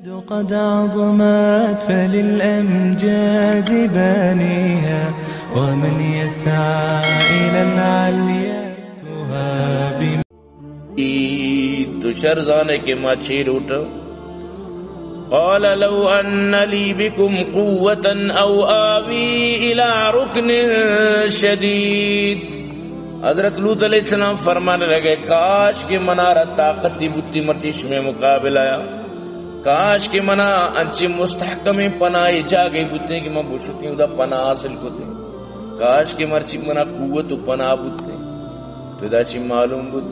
قد عظمت فللأمجاد بانيها، ومن يسعى إلى العليا يهاب. تو شر زانے کہ ما چے لوٹاں۔ قال لو أن لي بكم قوة أو آوي إلى ركن شديد۔ حضرت لوط علیہ السلام فرمانے لگے، کاش کہ منارا طاقتی بوتی مرچی شمے مقابلہ یا، کاش کہ منا انچیں مستحکمیں پناہے جاگہے بوتیں کہ من بشتیں ادا پناہ حاصل کتیں، کاش کہ مرچی منا قوت و پناہ بوتیں۔ تو ادا چی معلوم بوت،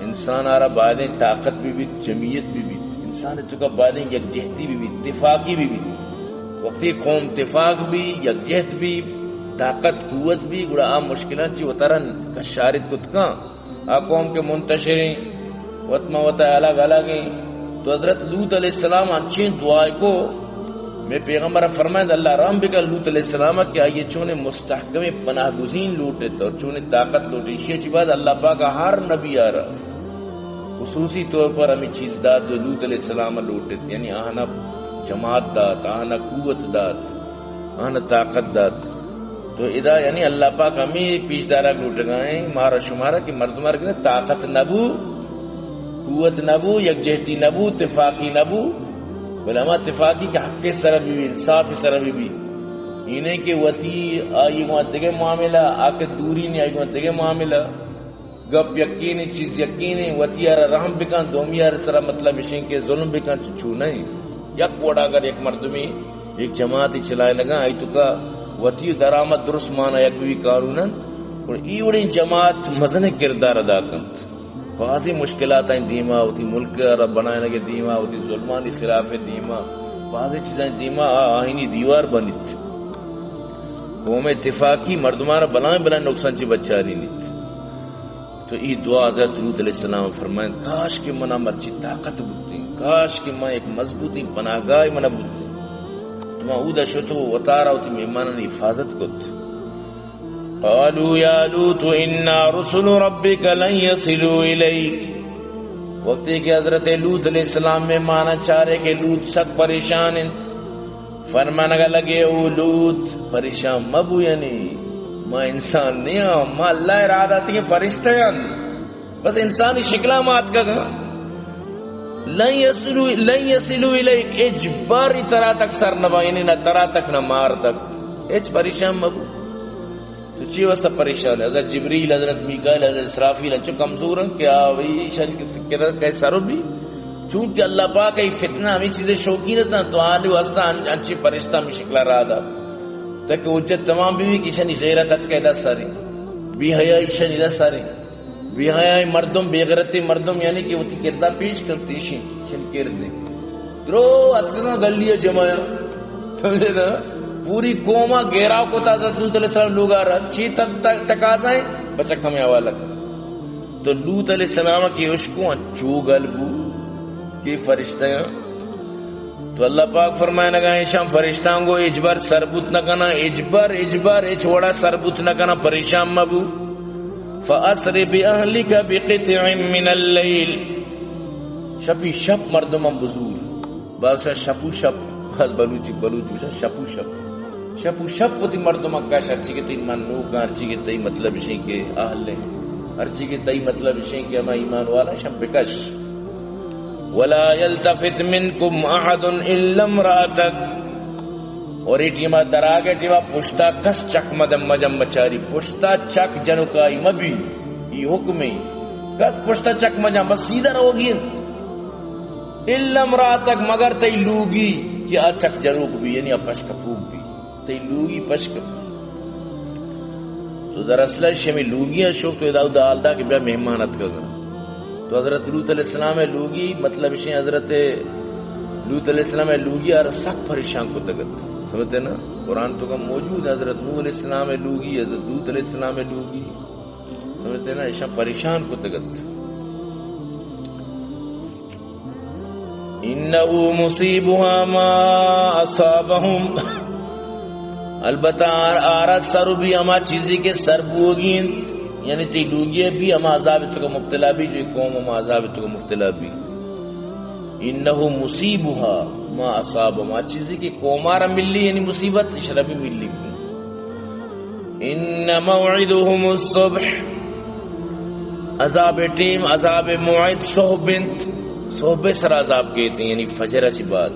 انسان آرا بایدیں طاقت بہ بیت، جمعیت بہ بیت، انسان توکا بایدیں یکجہتی بہ بیت، تفاقی بہ بیت۔ وقتی قوم تفاق بی، یکجہت بی، طاقت قوت بی، گڑا آ مشکلاں چی وتارا کشارت کت کن۔ آ قوم کہ منتشریں، وت ما وتا الگ الگیں۔ تو حضرت لوط علیہ السلام انچیں دعائے کو، مئے پیغمبر فرمائند، اللہ رحم بکن لوط علیہ السلام کہ آئیے چونیں مستحکمیں پناہ گزین لوٹت اور چونیں طاقت لوٹت۔ ایشی چی بعد اللہ پاک ہر نبی آرا خصوصی طور پر ہمیں چیز دات جو لوط علیہ السلام لوٹت، یعنی آہنا جماعت دات، آہنا قوت دات، آہنا طاقت دات۔ تو ادا یعنی اللہ پاک ہمیں پیش دارگ لوٹگا ہیں مارا شمارا کہ مردمار کہ طاقت نبو، قوت نبو، یکجہتی نبو، تفاقی نبو، بلے ہما تفاقی کہ حق سر بی بی، انصاف سر بی بی۔ اینیں کہ وتی آئی گوان دگہ معاملہ، آ کہ دوری نی آئی گوان دگہ معاملہ۔ گپ یکینے، چیز یکینے، وتی آرا رحم بکن، دومی آرا سرا مطلب اشیں کہ ظلم بکن، چو، چو نہیں۔ یک وڑا اگر یک مردمی یک جماعتی چلائے لگا، آئی توکا وتی درآمد درست مانا یک بی قانوناً، اور ای وڑیں جماعت مزن کردار ادا کنت۔ بازیں مشکلات آئیں دیما، وتی ملک را بنائنگ دیما، وتی ظلمانی خلاف دیما، بازیں چیزاں دیما آ آہینی دیوار بنیت۔ قوم اتفاقی مردماں را بلائیں بلائیں نقصان چی بچارینیت۔ تو ای دعا حضرت لوط علیہ السلام فرمائیں، کاش کہ منا مرچی طاقت بوتیں، کاش کہ من یک مضبوطیں پناہگاہ منا بوتیں۔ تو ما اودا شتو وتارا وتی مہمانانی حفاظت کت۔ قالوا يا لوط إنا رسل ربك لن يصلوا إليك۔ وقتی کہ حضرت لوط علیہ السلام مہماناں چارے کہ لوط سک پریشان انت، فرمانگا لگے، او لوط، پریشان مبو، یعنی ما انسان نیاں، ما اللہ ارادہ تگیں فرشتہ آں، بس انسانی شکلا ما اتکگاں۔ لن يصلوا، لن يصلوا إليك، ہچبر ترا تک سر نباں، یعنی نہ ترا تک نہ مار تک، ہچ پریشان مبو۔ تو چی واسطہ پریشان ہے؟ حضرت جبریل، حضرت میکائیل، حضرت اسرافیل انچو کمزور ہیں کہ آ وہی ایشانی کہ سکر کہ سر بی۔ چونکہ اللہ پاک ای فتنہ ہمیں چیزیں شوقین تھا، تو آنی واسطہ ان-، انچی فرشتہ ہمیں شکلہ را دا، تاکہ حجت تمام بی کہ ایشانی غیرت اتکے دا ساری، بے حیائی ایشانی دا ساری۔ بے حیائیں مردم، بے غیرتیں مردم، یعنی کہ وتی کردار پیش کنت، ایشی چن کردے۔ درو اتکگاں گلی ء جمایا۔ سمجھے نا؟ پوری قوم ء گھیراؤ کتا حضرت لوط علیہ السلام لوگا را۔ چی تک-، تک-، تقاضا ہے؟ بچک ہمیں حوالہ کن۔ تو لوط علیہ السلام کی اشکو انچو گل بو کہ فرشتہ تو اللہ پاک فرمائنگا، ایشاں فرشتاں گو ہچبر سربوت نہ کناں، ہچبر، ہچبر، ہچ وڑا سربوت نہ کناں، پریشان مبو۔ فَأَسْرِ بِأَهْلِكَ بِقِطْعٍ مِنَ اللَّيْلِ۔ شپی شپ مردماں بزور۔ بادشاہ شپو شپ، بس بلوچی، بلوچی گوشاں شپو شپ۔ شپو شپ وتی مردماں کش، ہرچی کہ تئی منوکاں، ہرچی کہ تئی مطلب اشیں کہ اہل ہیں، ہرچی کہ تئی مطلب اشیں کہ ہما ایمان والا، شپ بکش۔ وَلَا يَلْتَفِتْ مِنْكُمْ أَحَدٌ إِلَّا امْرَأَتَكَ۔ اور اے ٹیما دراگے ٹیما پشتا کس چک مدم مجم مچاری، پشتا چک جنکائی مبی، ای حکمیں۔ کس پشتا چک مجم، بس سیدھا روگی انت۔ إِلَّا امْرَأَتَكَ، مگر تئی لوگی کہ آ چک جنوک بی، یعنی آ پشک پوک بی۔ تئی لوگی پشک۔ تو در اصل شمی لوگی شوق تو ادا ادا حال دا کہ بیا مہمان اتکگا۔ تو حضرت لوط علیہ السلام لوگی، مطلب اشیں حضرت لوط علیہ السلام لوگی آر سک پریشان کتگت۔ سمجھتے نا؟ قرآن تو کا موجود ہے، حضرت نوح علیہ السلام لوگی، حضرت لوط علیہ السلام لوگی۔ سمجھتے نا؟ ایشاں پریشان کتگت۔ إِنَّ مُصِيبَهَا مَا أَصَابَهُمْ۔ البتہ آر-، آرا سر بی ہما چیزی کہ سر بوگی انت، یعنی تئی لوگی بی ہما عذاب تو کا مبتلا بی، جو قوم ہما عذاب تو کا مبتلا بی۔ إِنَّ مُصِيبَهَا، ما اصابهم، آ چیزے کہ قومارا ملی، یعنی مصیبت، اشرا بھی ملی۔ ان موعدهم الصبح، عذاب ٹیم، عذاب موعد صحب انت، صحب سر عذاب کیت، یعنی فجر چی بعد۔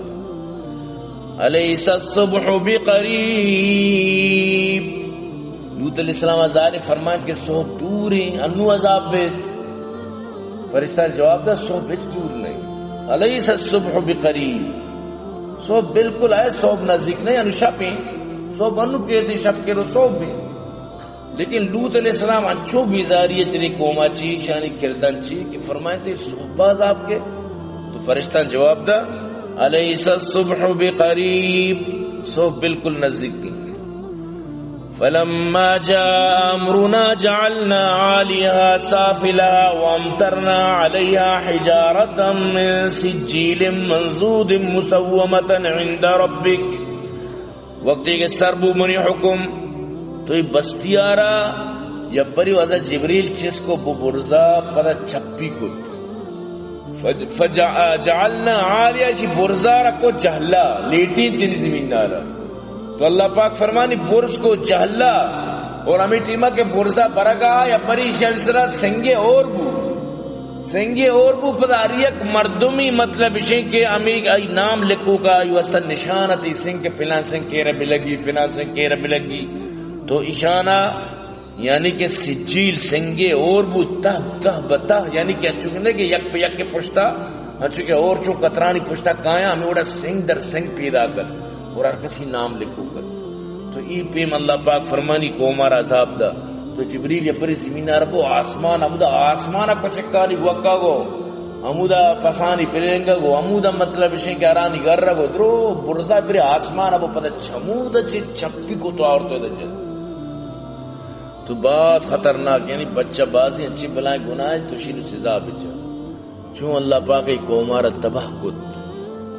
الیس الصبح بقریب، لوط علیہ السلام ءَ ظاہر فرمان کہ صحب دور ہیں، انو عذاب بیت۔ فرشتہ جواب دا، صحب ہچ دور نہیں۔ الیس الصبح بقریب، صحب بالکل آئے، صحب نزدیک نہیں، انو شپ ہیں، صحب انو کیت، شپ کے رو صحب ہیں۔ لیکن لوط علیہ السلام انچو بیزاری چرے قوما چی، شانی کردن چی کہ فرمائے تے صحب عذاب کے۔ تو فرشتہ جواب دا، الیس الصبح بقریب، صحب بالکل نزدیک نہیں۔ فلما جاء أمرنا جعلنا عاليها سافلها وأمطرنا عليها حجارة من سجيل منضود مسومة عند ربك۔ وقتی کہ سر بو منی حکم، تو ای بستی آرا یا پری وزا جبریل چس کو بو برزا پدا چپی کت۔ فج-، فجع-، جعلنا عاليها، چی برزا را کو جہلا، لیٹی تنی زمین نارا۔ تو اللہ پاک فرمانی، برز کو جہلا، اور ہمیں ٹیما کے برزا برگا یا پریشان سرا سنگے اور بو۔ سنگے اور بو پدا ہر یک مردمی، مطلب اشیں کہ ہمیں ای نام لکھو کا، ای واسطہ نشان تی سنگ کے فلان سنگ کیرا بلگی، فلان سنگ کیرا بلگی۔ تو اشانا یعنی کہ سجیل سنگے اور بو تہ، تہ بتہ، یعنی کہ انچو کہ یک پہ یک کے پشتا، انچو کہ اور چو قطرانی پشتا کایا، ہمیں وڑا سنگ در سنگ پیدا کت اور ہر کسی نام لکھو کت۔ تو ای پیم اللہ پاک فرمانی قومار عذاب دا۔ تو جبریل یا پری زمین عربو آسمان، ہمودا آسمان کچکانی گوکا گو، ہمودا پسانی پلنگا گو، ہمودا مطلب اشیں کہ ارانی گر گو، درو برزا پری آسمان ابو پدا چمودا چی چپی کو تو اور تو دا جت۔ تو باز خطرناک، یعنی بچہ بازی انچی بلائیں گناہ تو شیل سزا بجا۔ چون اللہ پاک ای قومار تباہ کت،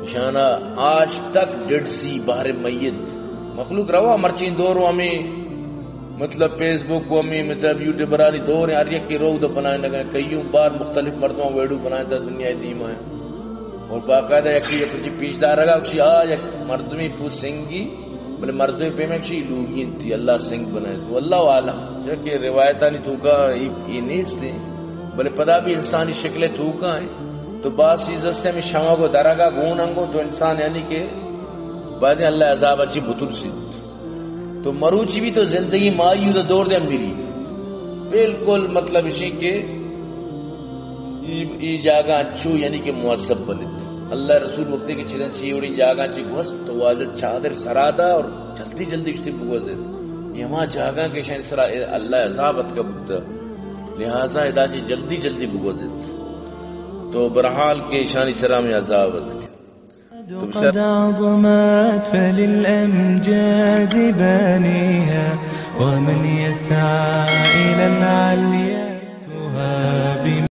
اشانا آج تک ڈیڈ سی بحر میت۔ مخلوق روا مرچیں دور و ہمیں مطلب فیس بک و ہمیں مطلب یوٹیوبرانی دور ہیں، ہر یک کے روگ دا بنائیں لگا، کئیوں بار مختلف مردماں ویڈیو بنائیں تا دنیا دیما ہیں۔ اور باقاعدہ یکی یک چی پیش دارگا، کسی آ یک مردمی پو سنگی، بلے مردمے پیمیں کشی لوگی انتی، اللہ سنگ بنائے۔ تو اللہ عالم، چہ کہ روایتانی توکا ای، ای نیست ہیں، بلے پدا بھی انسانی شکل توکا ہیں۔ تو بعض چیز ہستے ہمیں شما کو درگا گون انگو تو انسان یعنی کہ بعد اللہ عذاب اچی بترسیت۔ تو مروچی بھی تو زندگی مائی دا دور دے میری۔ بالکل مطلب اشی کہ ای، ای جاگہ انچو یعنی کہ معذب بلت۔ اللہ رسول وقتے کہ چیزاں چی وڑی جاگہ چی گوست تو واجہ چادر سرا دا اور جلدی جلدی اشتی بگوزت۔ یہ ہما جاگہ کہ شاید سرا اللہ عذاب اتکا بوتا۔ لہذا ادا چی جلدی جلدی بگوزت۔ تو برحال کہ شانی سرا میں عذاب اتکا۔ تو بشر قد عظمت فللأمجاد بانيها ومن يسعى إلى العليا